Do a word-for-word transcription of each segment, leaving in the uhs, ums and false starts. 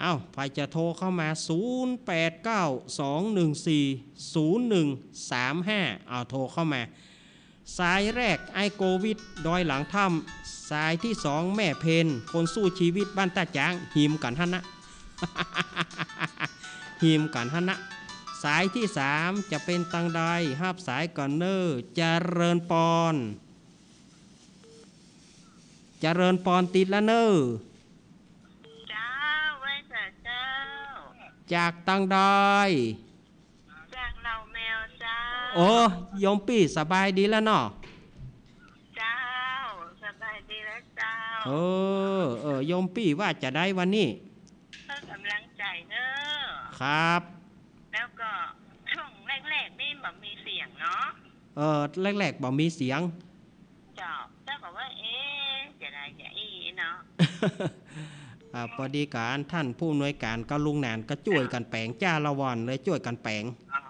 เอ้า ใผจะโทรเข้ามา ศูนย์แปดเก้า สองหนึ่งสี่ ศูนย์หนึ่งสามห้า เอาโทรเข้ามา สายแรกอ้ายโกวิด ดอยหลังถ้ำ สายตี้สองแม่เพน คนสู้ชีวิตบ้านต้าจ๊าง ฮิมกั๋นหั้นนะ ฮิมกั๋นหั้นนะ สายตี้สามจะเป๋นตังใด ฮับสายก่อนเน่อ เจริญปอน เจริญปอนติดแล้วเน่อ เจ้า ไหว้สาเจ้า จากตังใด จากเหล่าแมวเจ้า โอ้ โยมปี้สบายดีแล้วเนาะ เจ้า สบายดีแล้วเจ้า เออ เออ โยมปี้ว่าจะใดวันนี้ เพิ่มกำลังใจ๋เน่อ ครับ แล้วก็ช่วงแรกๆ นี่บ่มีเสียงเนาะ เออ แรกๆ บ่มีเสียง เจ้า เจ้าก็ว่า เอ๊ะ จะใดจะอี้เนาะ อ่า ปอดีกั๋นต้านผู้อำนวยก๋านกับลุงหนานก็จ้วยกั๋นแป๋ง จ้าละวันเลยจ้วยกั๋นแป๋ง อ๋อ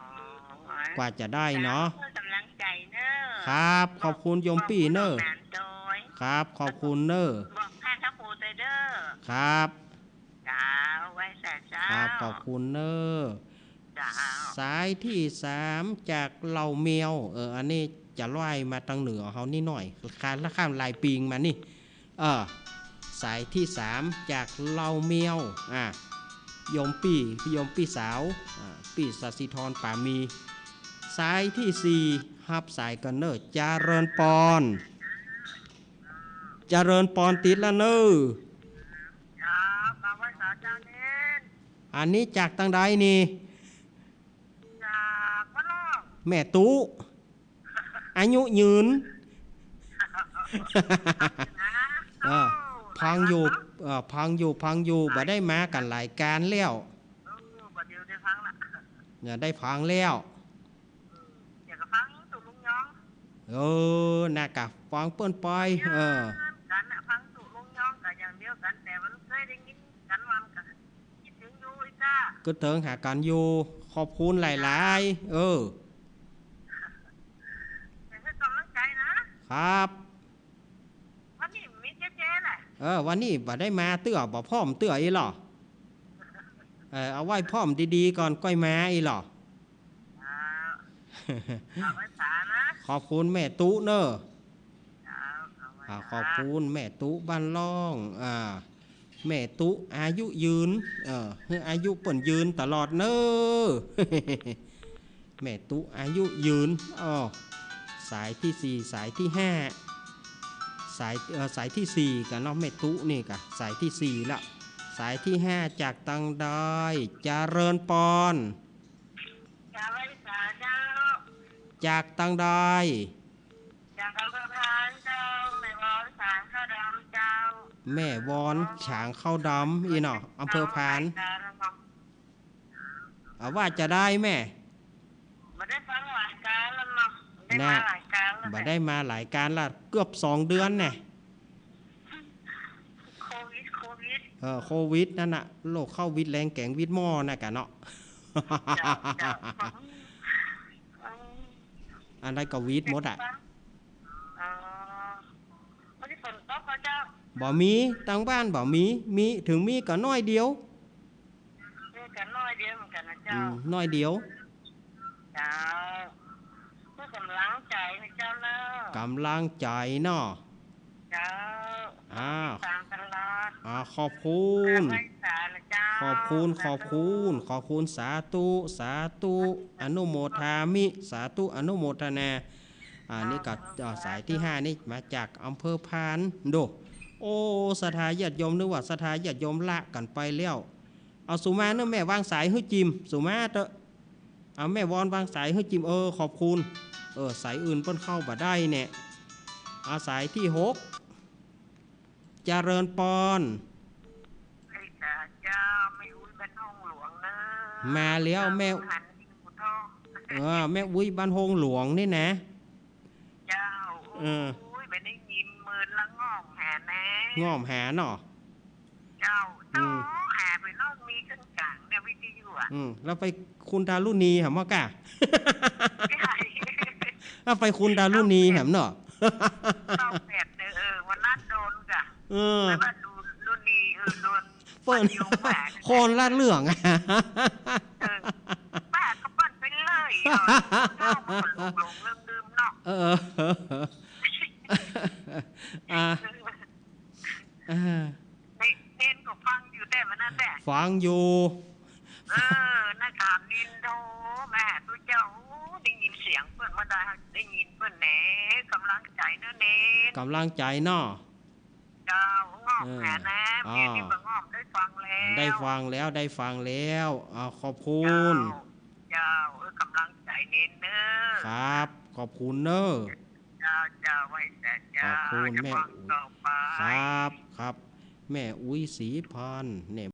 กว่าจะได้เนาะ เจ้า เพิ่มกำลังใจ๋เน่อ ครับ ขอบคุณโยมปี้เน่อ บอกหลวงหนานโตย ครับ ขอบคุณเน่อ บอกท่านพระครูโตยเน่อ ครับ เจ้า ไหว้สาเจ้า ครับ ขอบคุณเน่อ เจ้า สายตี้สามจากเหล่าแมว เออ อันนี้จะไล่มาตังเหนือเฮานิดหน่อย ข้าม ข้ามลายปิงมานี่ เออ สายตี้สามจากเหล่าแมว อ่ะ โยมปี้ โยมปี้สาว อ่ะ ปี้สศิธร ป๋ามี สายตี้สี่ ฮับสายก่อนเน่อ เจริญปอน เจริญปอนติดแล้วเน่อ ครับ มาไหว้สาเจ้าเน้น อันนี้จากตังใดนี่ จากบ้านนอก แม่ตุ๊ อายุยืน นะ เออ ฟังอยู่ เออ ฟังอยู่ ฟังอยู่ บ่ได้มากั๋นหลายก๋านแล้ว เออ บ่าเดี่ยวได้ฟังละ เนี่ย ได้ฟังแล้ว เออ อยากจะฟังตุ๊ลุงยอง เออ น่ะกะ ฟังเปิ้นปอย เออ กั๋นน่ะ ฟังตุ๊ลุงยองก็อย่างเดียวกั๋น แต่มันเคยได้ยินกั๋น มันก็ กึ๊ดเถิงอยู่ กึ๊ดเถิงหากั๋นอยู่ ขอบคุณหลายๆ เออ เป๋นก๋ำลังใจ๋นะ ครับ วันนี้มีเจ๊ๆ แหละ เออ วันนี้บ่ได้มาเตื้อ บ่พร้อมเตื้ออี้หล่อ เออ เอาไว้พร้อมดีๆ ก่อนก้อยมาอี้หล่อ ครับ เอาไว้สานะ ขอบคุณแม่ตุ๊เน่อ ครับ เอาไว้ อ่า สา ขอบคุณแม่ตุ๊บ้านล่อง อ่า แม่ตุ๊อายุยืน เออ หื้ออายุเปิ้นยืนตลอดเน่อ แม่ตุ๊อายุยืน อ้อ สายตี้สี่ สายตี้ห้า สาย เอ่อ สายตี้สี่ก่ะเนาะ แม่ตุ๊นี่ก่ะ สายตี้สี่ละ สายตี้ห้าจากตังใด เจริญปอน เจ้า ไหว้สาเจ้า จากตังใด จากอำเภอพานเจ้า แม่วอนฉางข้าวดำเจ้า แม่วอนฉางข้าวดำอี้เนาะ อำเภอพาน เจ้า อ่า ว่าจะใดแม่ บ่ได้ฟังหลายก๋านแล้วเนาะ ได้มา น่ะ หลายก๋านแล้ว บ่ได้มาหลายก๋านละ เกือบสองเดือนแน่ โควิด โควิด เออ โควิดนั่นน่ะ โรคเข้าวิดแรงแก๋งวิดหม้อน่ะก่ะเนาะ เจ้า เจ้า อืม อันใดก็วิดหมดอะ อ๋อ บ่ได้ฝนตกเหรอเจ้า บ่มี ตังบ้านบ่มี มี เถิงมีก็น้อยเดียว มีก็น้อยเดียวเหมือนกั๋นนะเจ้า อืม น้อยเดียว เจ้า เพื่อก๋ำลังใจ๋นะเจ้าเนาะ ก๋ำลังใจ๋เนาะ เจ้า อ่า ติดต๋ามตลอด อ่า ขอบคุณ ไหว้สานะเจ้า ขอบคุณ สาธุ ขอบคุณ ขอบคุณ สาธุ สาธุ อนุโมทามิ สาธุ อนุโมทนา อ่า นี่ก็ อ่า สายตี้ห้านี่มาจากอำเภอพาน โด โอ้ ศรัทธาญาติโยม นึกว่าศรัทธาญาติโยมละกั๋นไปแล้ว เอา สุมาเน่อแม่ วางสายหื้อจิม สุมาเต๊อะ เอา แม่วอนวางสายหื้อจิม เออ ขอบคุณ เออ สายอื่นเปิ้นเข้าบ่ได้แน่ เอา สายตี้หก เจริญปอน ไหว้สาเจ้า แม่อุ๊ยบ้านฮ่งหลวงเน่อ มาแล้วแม่ หันยิงผู้ทอง เออ แม่อุ๊ยบ้านฮ่งหลวงนี่นะ เจ้า เออ โอ้ย บ่ได้ยินเมินละ ง่อมหาแน่ ง่อมหาเนาะ เจ้า อืม โตหาไปนอกมีเครื่องกลางเนี่ย วิทยุอะ อืม แล้วไปคุณดารุณีหำบ่กะ ใช่ แล้วไปคุณดารุณีหำเนาะ ต้องแบบเดียว เออ วันนั้นโดนกะ เออ แล้วก็ดูรุณี เออ โดน ปิ้น ปิ้นอยู่แม่ คนละเรื่อง เออ แม่ก็ปิ้นไปเลย เออ หลงๆ ลืมๆ เนาะ เออ อ่ะ เออ เออ เนน เนนก็ฟังอยู่แต่วันนั้นแหละ ฟังอยู่ เออ นะ ถามเนนโธ่ แม่ตุ๊เจ้า โอ้ ได้ยินเสียงเปิ้นมาได้ ได้ยินเปิ้นแหน่ ก๋ำลังใจ๋เนาะเนน ก๋ำลังใจ๋เนาะ เจ้า ง่อม เออ แหน่นะ อ๋อ เมียนี่บ่ง่อม ได้ฟังแล้ว ได้ฟังแล้ว ได้ฟังแล้ว อ่า ขอบคุณ เจ้า เจ้า เออ ก๋ำลังใจ๋เนนเน้อ ครับ ขอบคุณเน้อ เจ้า เจ้า ไหว้แต่เจ้า ขอบคุณ จะ แม่ ฟัง อุ๋ย ต่อไป ครับ ครับ แม่อุ๋ยศรีพันธ์เนี่ย